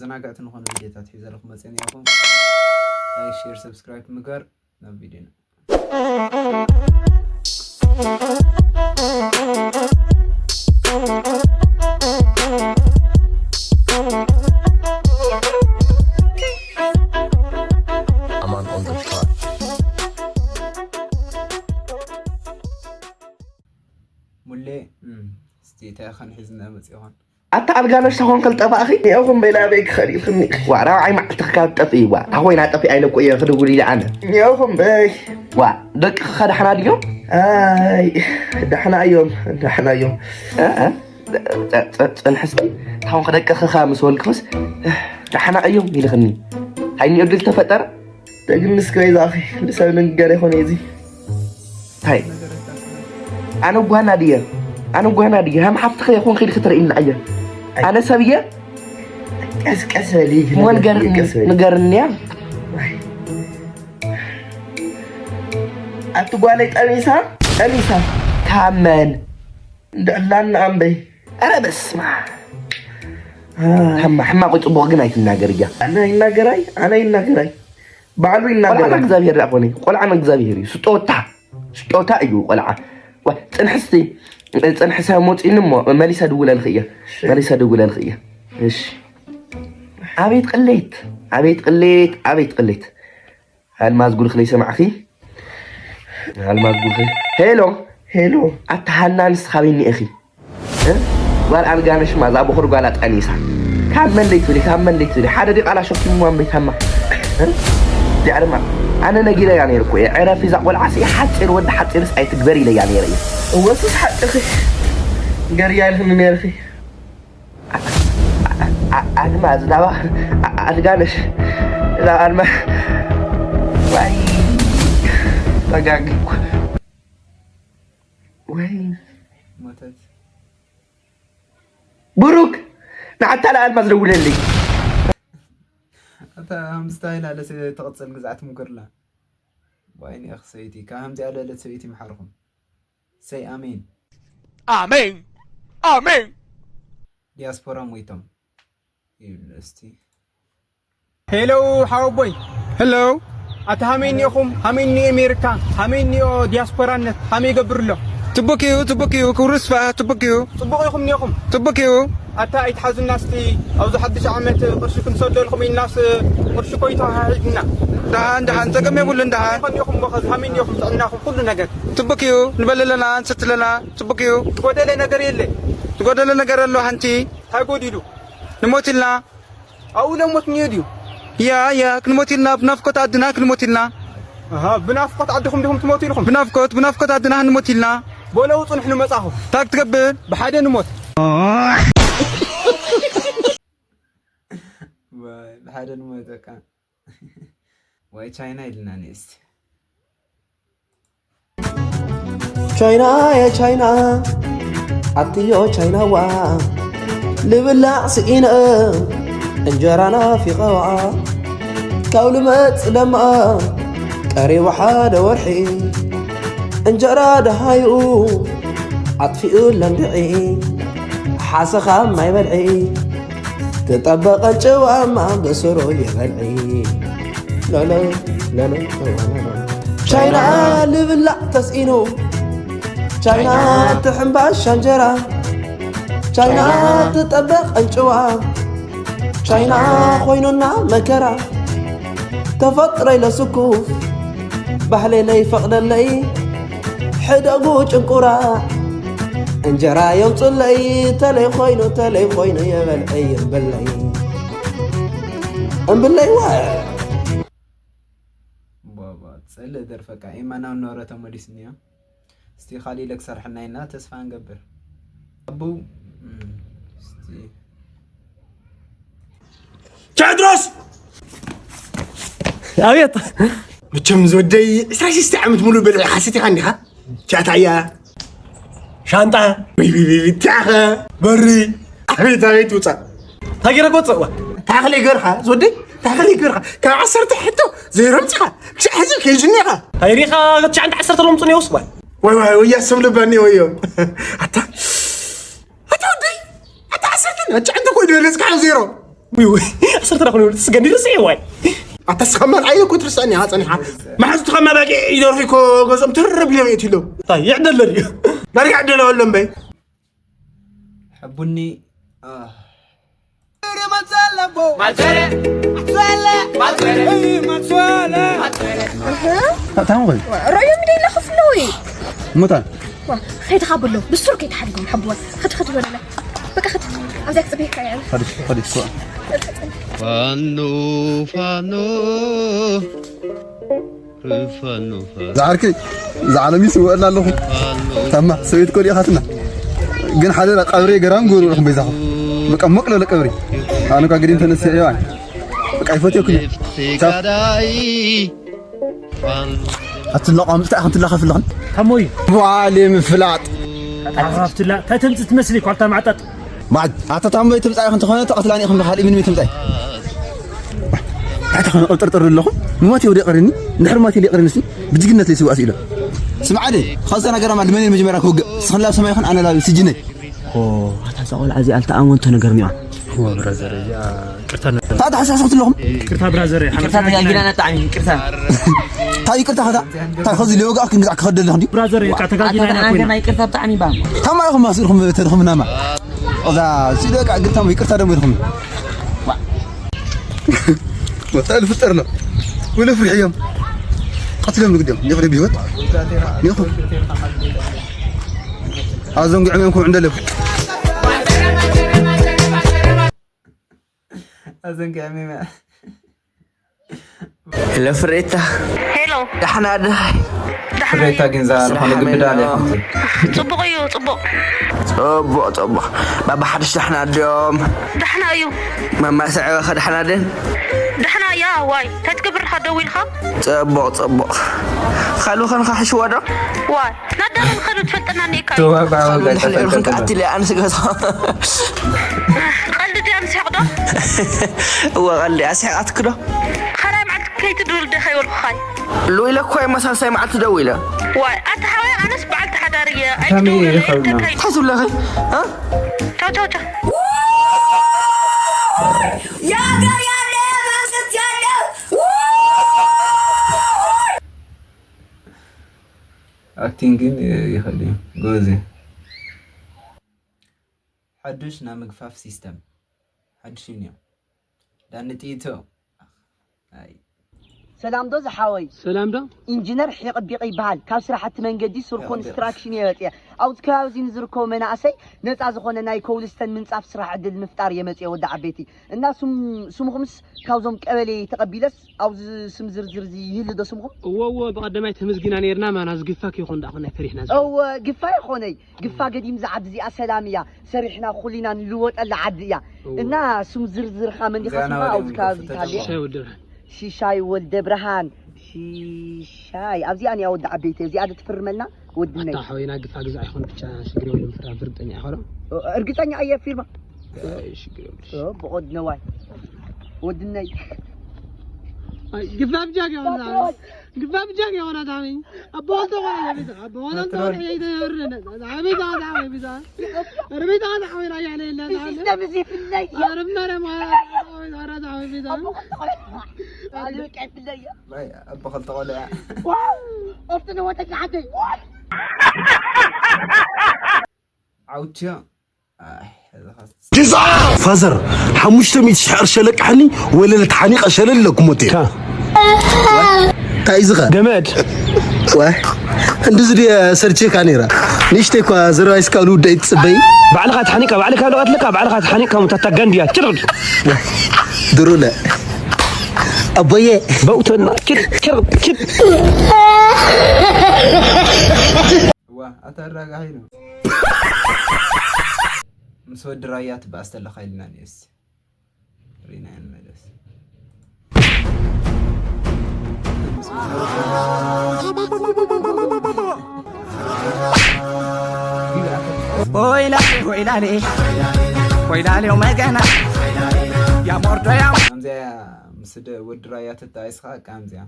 ዘናጋዕቲ ንኾኑ ቪድዮታት ሒዘ ኣለኹ መፅእ እኒኣኹም። ላይክ፣ ሼር፣ ሰብስክራይብ ምግባር ናብ ቪድዮና። I'm on all the track. ሙሌ እም፣ እስቲ እንታይ ኸን ሒዝና መፂእኹም? ኣታ ኣልጋነሽ ተኾን ከልጠፋእኺ ኒኦኹም በይ ናበይ ክኸድ ኢልክኒ። ዋ ራብዓይ መዓልቲ ክካብ ጠፍእ ዋ ኣኾይና ጠፊእ ኣይለቁ እየ ክድውል ኢለ ኣነ። ኒኦኹም በይ። ዋ ደቂ ኸዳሕና ድዮም? ኣይ ዳሕና እዮም ዳሕና እዮም። እ፣ እ፣ ጸ- ጸ- ጸንሕስቲ ታውን ክደቅኽኻ ምስ ወልክስ ዳሕና እዮም ኢልኽኒ። ሃይኒ ዕድል ተፈጠረ። ደግምስ ክበይ ዝኣኺ ንሰብ ንግገር ይኾነ እዚ። እንታይ ኣነ ጓና ድየ ኣነ ጓና ድየ ሃም ሓፍትኸ ይኹን ኺድ ክትርእይና እየ። ኣነ ሰብ እየ። ቀስቀስ በሊ ወልገር ንገርንያ። ኣቲ ጓለይ ጠሚሳ ጠሚሳ ካመን እንድዕላና ኣንበይ ኧረ በስማ። ሕማ ሕማ ቆይ ጽቡቕ ግን ኣይትናገር እያ። ኣነ ይናገራይ ኣነ ይናገራይ ባዕሉ ቆልዓ ይናገራይ እግዚኣብሔር ደኣ ኮነ ቆልዓ እግዚኣብሔር እዩ። ስጦታ ስጦታ እዩ ቆልዓ። ዋ፣ ጽንሕስቲ ጽንሕሳ ሞጺኒ እሞ መሊሳ ድውለልክ እያ። መሊሳ ድውለልክ እያ። እሺ። ኣቤት ቅሌት ኣቤት ቅሌት ኣቤት ቅሌት። ኣልማዝ ጉልክ ለይሰማዕኺ ኣልማዝ ጉልክ። ሄሎ ሄሎ ኣታ ሃና ንስኻ በይኒ ኢኺ። እ? ጓል ኣልጋነሽ ማ እዛ ብኹር ጓላ ጠኒሳ ካብ መን ደይ ትብሊ ካብ መን ደይ ትብሊ ሓደ ዲቓላ ሸኪምዋ እምበይ ታማ። እ? እዚኣ ድማ ኣነ ነጊረያ ነይርኩ እየ። ዕረፊ እዛ ቆልዓ ሲ ሓፂር ወዲ ሓፂርስ ኣይትግበር ኢለያ ነይረ እየ። እወስስ ሓቅኺ ገርያ ኢልክኒ ነይርኺ ኣልማዝ ናባ ኣልጋነሽ ናብ ኣልማ ዋይ ተጋግኩ። ወይ ሞተት። ብሩክ ንዓታ ለኣልማዝ ደውለልኝ። ኣታ ሃምስታ ኢላ ለሰ ተቐጽል ግዛዕት ምገርላ ዋይኒ ኣኽ ሰይቲ ካብ ሃምዚኣ ለለት ሰይቲ ይምሓርኹም። ሰይ ኣሜን። ኣሜን ኣሜን። ዲያስፖራ ሞይቶም ይብሉ እስቲ። ሄሎ ሓወቦይ። ሄሎ ኣታ ሃመይ እኒኦኹም ሃመይ እኒኦ ኣሜሪካ ሃመይ እኒኦ ዲያስፖራነት ሃመይ ይገብር ኣሎ። ጽቡቅ እዩ ጽቡቅ እዩ ክብሩ ይስፋ ጽቡቅ እዩ። ጽቡቕ ኢኹም እኒኦኹም። ጽቡቅ እዩ። ኣታ ኣይትሓዙና እስቲ ኣብዚ ሓድሽ ዓመት ቅርሺ ክንሰደልኩም ኢልናስ ቅርሺ እኮ ይተሓሒድና። ደሓን ደሓን ጸገም የብሉን ደሓን። ከኒኹም እሞ ከዚ ሃመይ እኒኦኹም ጥዕናኹም ኩሉ ነገር። ጽቡቅ እዩ ንበል ኣለና ንሰቲ ኣለና ጽቡቅ እዩ። ዝጎደለ ነገር የለ። ዝጎደለ ነገር ኣሎ ሓንቲ እንታይ ጎዲሉ? ንሞት ኢልና። ኣብኡ ለሞት እኒኦ ድዩ? ያ ያ ክንሞት ኢልና ብናፍቆት ኣድና ክንሞት ኢልና። ኣሃ ብናፍቆት ዓድኹም ዲኹም ትሞቱ ኢልኹም? ብናፍቆት ብናፍቆት ኣድና ክንሞት ኢልና። በሎ ውጹ ንሕኑ መጻኹ። እንታይ ክትገብር? ብሓደ ንሞት። ብሓደ ንሞት በቃ። ዋይ ቻይና ኢልና ንእስቲ። ቻይና የቻይና ኣትዮ ቻይናዋ ልብላዕ ስኢነ እንጀራ ናፊቐዋ ካብ ልመጽ ደማ ቀሪቡ ሓደ ወርሒ እንጀራ ደሃዩ ኣጥፊኡ ለምድዒ ሓሰኻ ማይ በልዒ ትጠበቐን ጭዋማ ብስሩ ይበልዒ ሎሎ ሎሎ ቻይና ልብላዕ ተስኢኑ ቻይና ትሕምባሻ እንጀራ ቻይና ትጠበቕ እንጭዋ ቻይና ኮይኑና መከራ ተፈጥረይ ለስኩፍ ባህለይ ለይፈቕደለይ ሕደጉ ጭንቁራ እንጀራ የምፁለይ ተለይ ኮይኑ ተለይ ኮይኑ የበልዐይ እምብለይ እምብለይ ዋ ባባ ጸልእ ደርፈቃ ኤማናው ኖረ ተመሊስኒ እዮ። እስቲ ካሊእ ለክሰርሐና ኢና ተስፋ ንገብር። ኣቡ እም፣ እስቲ ቴድሮስ ኣቤት መቸም ዝወደይ ዕስራ ሽዱሽተ ዓመት ሙሉእ በልዒ ሓሲት ኢኻ እንዲኻ ቻታያ ሻንጣ ቢቢቢቢትያኸ በሪ ኣቤት ኣቤት ውፃእ ሃገረ ቆፅእ ዋ ታኽሊ ገርኻ ዝወደይ ታኽሊ ገርኻ ካብ ዓሰርተ ሕቶ ዜሮ ምፅኻ ክሳዕ ሕዚ ከይጅኒ ኢኻ ሃይሪኻ ትሽዓንተ ዓሰርተ ሎም ፅንዮ ውስባል ወይ ወይ ወያ ሰብ ልባኒ ወዮ ኣታ ኣታ ወደይ ኣታ ዓሰርተ ትሽዓንተ ኮይኑ ለፅካ ዜሮ ውይ ውይ፣ ኣሰርተ ደኣ ኮነ ስገንዲ ደስ ይዋይ። ኣታ ስኻ መን ዓይነ እኮ ትርስዓኒ ኢኻ ጸኒሓ። መሓዙትኻ መባቂ ይደርፉ እኮ ገጾም ትርብ ኢሎም የእትዩ ኣለዉ። እንታይ ይዕደለ ድዩ? ዳርጋ ዕደለ ኣሎ እምበይ። ሕቡኒ፣ ኣህ። ታም ወይ? ሮዮም ደይ ለኽፍሎ ወይ? ሙታን። ዋ፣ ኸይትኻ ብሎ፣ ብሱር ከይትሓድጎም፣ ሓብዋ። ኸድ፣ ኸድ በለለ። በቃ ኸድ፣ ኣብዚያ ክጽበየካ እያ። ኸድ፣ ኸድ፣ ኸድ። ፋኖ፣ ፋኖ፣ ፋኖ፣ ፋኖ። ዝዓርከይ፣ ዝዓለም ይስውአልና ኣለኹ። ፋኖ። ታማ፣ ሰበይት ኮል ኢኻትና። ግን ሓደ ቀብሪ ገራም ግበሩ ኣለኹም በይዛኹም። በቃ ሞቅ ለለ ቀብሪ። ኣነ እኳ ግዲን ተነስአ እያ። በቃ ይፈትየኩም። ቻው። ኣትላቕ ኣምልታ ኢኹም ትላኸፍ ኣለኹም። ታሞይ። በዓል ምፍላጥ። ኣኻፍትላ፣ እንታይ ተምጽእ ትመስሊ፣ ኳልታ ማዕጣጥ። ማዕድ፣ ኣታ ታሞይ ትምጻእ ኢኹም ተኾነ፣ ተቐትላኒ ኢኹም፣ ካልእ ምንም ትምጻእ። እንታይ ተኾነ፣ ቅርጥርጥር ኣለኹም። ንሞት ይወደ ይቕርኒ፣ ንድሕሪ ሞት ይወደ ይቕርኒ፣ ሲ፣ ብጅግነት ለይስዋእ ስኢሎ። ስምዓ ደ፣ ኻዛ ነገራ ማዕድ፣ መን መጀመርያ ክውግእ? ስኽን ላብ ሰማይ ይኹን፣ ኣነ ላብ ስጅነይ። ኦ፣ ኣታ እዛ ቆልዓ እዚኣ ኣልተኣመንቶ ነገር እኒኣ። ኦ፣ ብራዘር፣ እዚኣ ቅርታ ነ- ታ ተሓሳስብቲ ኣለኹም? ቅርታ ብራዘር፣ ይቅርታ፣ ሓመድ ተጋጊና ኢና፣ ብጣዕሚ ይቅርታ። ታ ይቅርታ ኸታ? ታ ኸዚ ሊወጋ ክንግዛዕ ክኸደልኽ እንዲ? ብራዘር፣ ይቅርታ፣ ተጋጊና ኢና ኣታ ኮይና። ይቅርታ ብጣዕሚ ባም። ታማ ኢኹም ማስርኹም ተርኹም ናማ። እዛ ሲዶ ቃ ግርታም ይቅርታ ደሞ ኢኹም። ወታ ልፍጠር ነው። ወለ ፍርሕዮም። ቀትሎም ንግደም። ይኹን ቢሆት። ይኹን። ኣዞም ግዕሜም ክምዑ እንደለብ። ኣዘንጊዐ ሚመ። ሄሎ ፍሬታ። ሄሎ። ዳሕና ዶ? ዳሕና ፍሬታ እዩ። ግን እዛ ዝኾነ ስራሕ ግብዳ ኣለ። መን እዩ? ጽቡቕ እዩ፣ ጽቡቕ። ጽቡቕ፣ ጽቡቕ። ባባ ሓድሽ ዳሕና ድዮም? ዳሕና እዩ። ማማ ስዕበ ከ ዳሕና ድን? ዳሕና እያ። ዋይ፣ እንታይ ትገብር ኢኻ ደዊልካ? ጽቡቕ፣ ጽቡቕ። ካልኡ ከ ንኸሕሽዎ ዶ? ዋይ፣ ናዳረን ከዱ ትፈልጠና እኒኤካ እዩ። ተዋጋ ወጋ ካልኡ ድሕሪ ተፈልጠ ኢልኩም ተፈልጠ። ከኣትለ ኣንስ ገዛ። ቀልዲ ድያ ንስሕቕ ዶ? እወ፣ ቀልዲ ኣስሒቓትኪ ዶ? ካልኣይ መዓልቲ ከይትድውል ደ ከይበልኩኻይ? ሉኢለ እኮ እየ፣ ሳልሳይ መዓልቲ ደዊለ። ዋይ፣ ኣታ ሓወይ፣ ኣነስ በዓልቲ ሓዳር እየ። ከመይ ኣይትደውለለይ፣ ይኸብና? እንታይ እንታይ ትብለኺ? እ? ቻው፣ ቻው፣ ቻው። የሀገር ያለ መንግስት ያለው። ኣክቲንግ ግን ይኽእል እዩ። ጎበዝ እዩ። ሓዱሽ ናይ ምግፋፍ ሲስተም። ሓዱሽ እዩ ነይሩ። ዳኒ ጥይቶ። ኣይ። ሰላም ዶ ዝሓወይ? ሰላም ዶ? ኢንጂነር ሒቕቢቕ ይበሃል። ካብ ስራሕቲ መንገዲ ሱር ሒቕቢቕ። ኮንስትራክሽን እየ መፅየ። ኣብዚ ከባቢ እዚ ንዝርከቡ መናእሰይ ነፃ ዝኾነ ናይ ኮብልስተን ምንፃፍ ስራሕ ዕድል ምፍጣር እየ መፅየ ወዲ ዓበይቲ። እና ስም-፣ ስምኹምስ ካብዞም ቀበሌ ተቐቢለስ ኣብዚ ስም ዝርዝር እዚ ይህሉ ዶ ስምኹም? እወ፣ እወ፣ ብቐደማይ ተመስጊና ነይርና፣ ማና ዝግፋ ከይኾን ደኣ ኮናይ ፈሪሕና እዚ። እወ፣ ግፋ ይኾነይ። ግፋ ገዲም ዝዓዲ እዚኣ ሰላም እያ። ሰሪሕና ኩሊና ንልወጠላ ዓዲ እያ። እወ። እና ስም ዝርዝርኻ መን ዲኻ እዚኣ ስምኻ ናበይ ኣብዚ ከባቢ ይምልከት? ተጀመረ። ሃልያ? ሽሻይ ወዲ ብርሃን። ሽሻይ ወልደ ብርሃን። ሽሻይ። ኣብዚኣ ንያ ወዲ ዓበይቲ፣ እዚኣ ዶ ትፍርመልና? ወድነይ። ኣታ ሓወይና ግፋ ግዛ ኣይኮን ብቻ ሽግር የብሉን፣ ፍርሃት ርግጠኛ ኣይኮኖ። ኦ፣ እርግጠኛ እየ ፊርማ። ኣይ፣ ሽግር የብሉን። ኦ፣ ብቆድነዋይ። ወድነይ። ኣይ፣ ግፋ ብጃ ገ ይሆን ዛሬ። ግፋ ብጃ ገ ይሆን ዛሬ። ኣቦ ወልደ ቆለ ቤት፣ ኣቦ ወልደ ቆለ ቤት፣ ቤት፣ ቤት። ኣረ ቤት፣ ኣረ ሓወይና ያለ የለ። ሲስተም እዚ ፍለይ። ኣረ ማርያም፣ ኣረ፣ ኣረ፣ ኣረ፣ ቤት። ኣቦ ወልደ ቆለ። ኣረ ቤት፣ ፍለይ። ኣይ፣ ኣቦ ክልተ ቆልዑ። ዋው! ኣብቲ ነወተኛ ዓደይ። ዓውቻ። ኣይ፣ እዚ ኸስ- ፋዘር፣ ሓሙሽተ ሚእቲ ሽሕ ቅርሺ ለቅሓኒ፣ ወለለ ተሓኒቐ ሸለል ኢለኩም ሞቴ። ካ- እንታይ እዩ ዝኸ? ገመድ። ዋይ፣ እንደዚ ድየ ሰርቼካ ነይራ። ንእሽተይ እኳ ዘረባይ እስካብ ንውዳእ ይትጽበይ። ባዕልኻ ተሓኒቕካ፣ ባዕልካ ለቐትልካ፣ ባዕልኻ ተሓኒቕካ፣ ሙታታ ጋንድያ። ችርድ። ድሩለ። ኣቦየ። በውተና። ችር፣ ችር፣ ችር። ዋ፣ ኣታ ኣራጋሒ ነው። ምስ ወዲ ራያ ትበኣስ ተለኻ ኢልና ንእስ። ሪና ንመለስ። ሆይላሌ፣ ሆይላሌ፣ ሆይላሌው መገና፣ ያ ሞርዶ ያ። ከምዚያ ምስ ደ-፣ ወዲ ራያ ትጣይስኻ፣ ከምዚያ።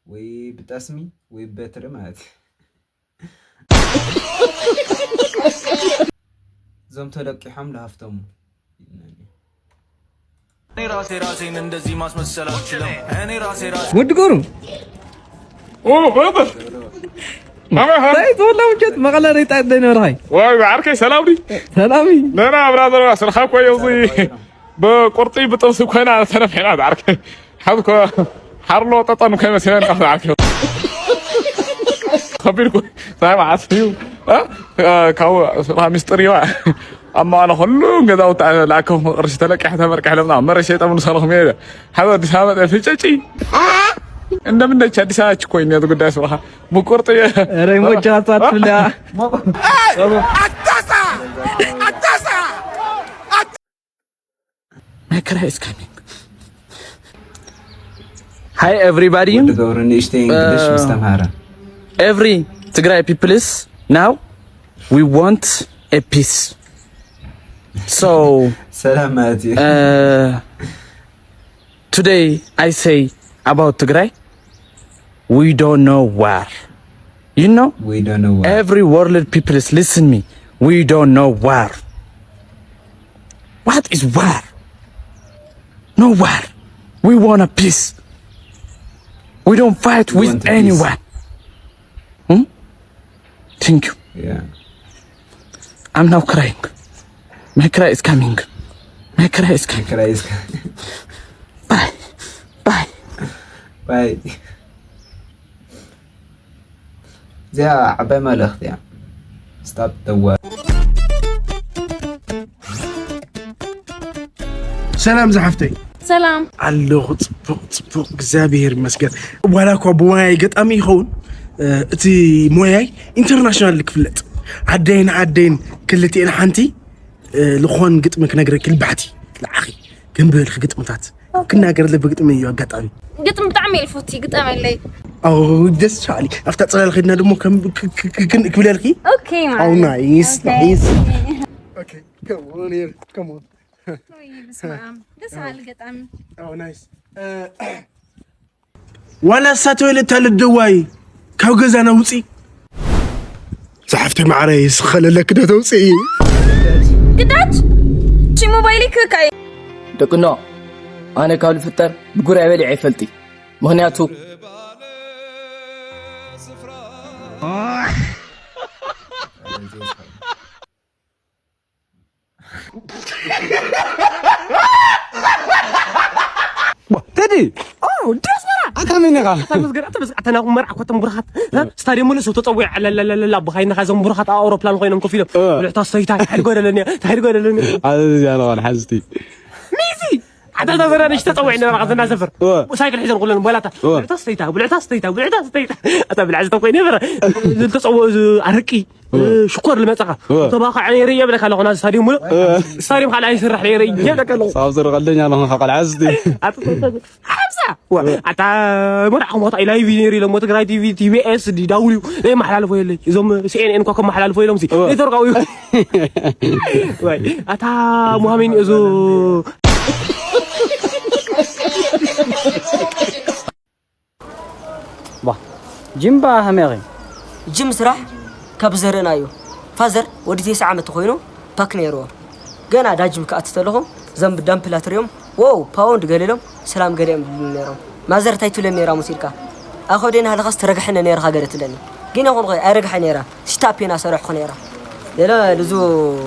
ወይ ብጠስሚ፣ ወይ ብበትሪ ማለት እዩ። እዞም ተለቂሖም ለሃፍተሙ። እኔ ራሴ ራሴን እንደዚህ ማስመሰል አልችልም። እኔ ራሴ ራሴ ወዲ ጎሩ እንታይ ተወላ ውጨት መቐለ ሬጣ ደይ ነበርሃይ ወይ ብዓርከይ ሰላም ድዩ? ሰላሚ ነና ብራዘር ስርኻ እኮ እዩ እዚ ብቁርጢ ብጥብሲ ኮይና ተረፊዕና ብዓርከይ ሓዝኮ ሓርሎ ጠጠን ከይመሲለን ብዓርከይ ከቢድኩ ሳይ መዓስ እዩ ካብ ስርኻ ሚስጥር እዩ ኣብ መቐለ ኩሉ ገዛውቲ ለኣከኹ ቅርሺ ተለቂሐ ተመርቂሐ ለምና መረ ሸይጠ ምንሰለኹም እየ ሓደ ኣዲስ ኣበባ መጠ ፍጨጪ እንደምነች ኣዲስ ኣበባ ችኮ ይነ ጉዳይ ስብኻ ብቁርጥ ረይ ሞቻ ሳትፍልያ ኣታሳ ኣታሳ My cry is coming. Hi everybody. ወዲ ገብሩ ንእሽተይ እንግሊሽ ምስ ተምሃረ Every Tigray people is now we want a peace. So ሰላም ማለት እዩ uh, today I say about Tigray, we don't know war. You know? We don't know what Every world people is listen me. We don't know war. What is war? No war. We want a peace. We don't fight We with want a peace. anyone. Hmm? Thank you. Yeah. I'm now crying. My cry is coming. My cry is coming. Cry is Bye. Bye. Bye. እዚኣ ዓባይ መልእኽቲ እያ። Stop the war. ሰላም ዝሓፍተይ ሰላም ኣለኹ ጽቡቕ ጽቡቕ እግዚኣብሔር ይመስገን ዋላ እኳ ብሞያይ ገጣሚ ይኸውን እ፣ እቲ ሞያይ ኢንተርናሽናል ክፍለጥ ዓደይን ዓደይን ክልቲኤን ሓንቲ እ፣ ልኾን ግጥሚ ክነግረኪ ልባሕቲ ልዓኺ ክንብልኪ ግጥምታት ክናገር ለብ ግጥሚ እዩ ኣጋጣሚ ግጥም ብጣዕሚ እየ ልፈቱ ግጠመለይ ኣው ደስ ሻሊ ኣብታ ጽላል ኸድና ደሞ ከም ክ- ክ- ክ- ክን- ክብለልኪ ኦኬ ኣው ማለት ናይስ ናይስ ውይ፣ በስመ ኣብ። ደስ በሃሊ ገጣሚ ዋላ እሳ ተወይለ እታ ልደዋይ ካብ ገዛና ውፂ ዝሓፍተይ ማዕረይ ስኸለለክ ዶ ተውፅኢ ግዳጅ ቺ ሞባይል ክካይ ደቅኖ ኣነ ካብ ልፍጠር ብጉራይ በሊዐ ይፈልጢ ምኽንያቱ ተዲ ዲያስፖራ ኣታ መን ኢኻ ኣታ መስገድ ኣታ መስገድ ኣታ ናኹም መርዓ ኮተም ቡርኻት ስታዲየም ሙሉ ሰው ተጸዊዕ ኣለለለላ ብኻይንኻ ዞም ቡርኻት ኣውሮፕላን ኮይኖም ኮፍ ኢሎም ብልዕታ ሰይታ ታሕዲ ጎደለኒ ታሕዲ ጎደለኒ ኣዚ ያለዋን ሓዝቲ ሚዚ ኣታ ዛዘራ ንሽ ተጸዊዕ ነበራ ከዘና ሰፈር ሳይክል ሒዘን ኩለን ቦላታ ብልዕታ ሰይታ ብልዕታ ሰይታ ብልዕታ ሰይታ ኣታ ብልዕታ ኮይነ ነበረ ዝተጸወ ኣረቂ ሽኮር ልመጻኻ ተባኻ ነይረ እየ ብለካ ኣለኹ ናዚ ስታዲየም ሙሉእ ስታዲየም ካልኣ ይስራሕ ነይረ እየ ብለካ ኣለኹ ሳብ ዝር ቀልደኛ ኣለኹ ካብ ቀልዓ ዝቲ ሓምሳ ኣታ መርዓኹም ወታ ላይቭ ነይሩ ኢሎም ትግራይ ቲቪ ቲቢኤስ ዲ ዳውሊው ናይ መሓላልፎ የለይ እዞም ሲኤንኤን እኳ ከመሓላልፎ ኢሎም ሲ ኔትወርክ ኣውዩ ኣታ ሙሃሜን እዙ ባ ጅምባ ሃሜኺ ጅም ስራሕ ካብ ዘርእና እዩ ፋዘር ወዲ ቴስዓ ዓመት ኮይኑ ፓክ ነይርዎ ገና ዳጅም ክኣቲ ተለኹ ዘም ዳምፕላትር እዮም ዎው ፓውንድ ገለ ኢሎም ሰላም ገለ እዮም ዝብሉ ነይሮም ማዘር እንታይ ትብለን ነይራ ሙስ ኢልካ ኣኸ ደይና ሃለኻስ ትረግሐነ ነይርኻ ገለ ትብለኒ ግን ይኹን ኾይ ኣይረግሐ ነይራ ስታፕ ኢና ሰርሕኹ ነይራ ሌላ ልዙ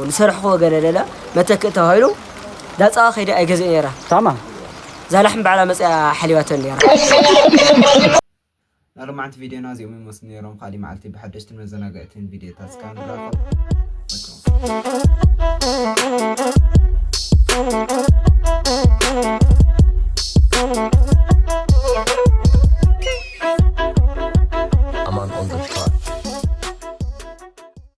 ልሰርሕኹ ገለ ሌላ መተክእ ተባሂሉ ዳፀቓ ከይደ ኣይገዝእ ነይራ ታማ ዛላሕም ባዕላ መፅያ ሓሊባተን ነይራ ናይ ሎማዕንቲ ቪድዮና እዚኦም ይመስሉ ነይሮም። ካሊእ መዓልቲ ብሓደሽትን መዘናግዕትን ቪድዮታት እስካብ ንራኸብ።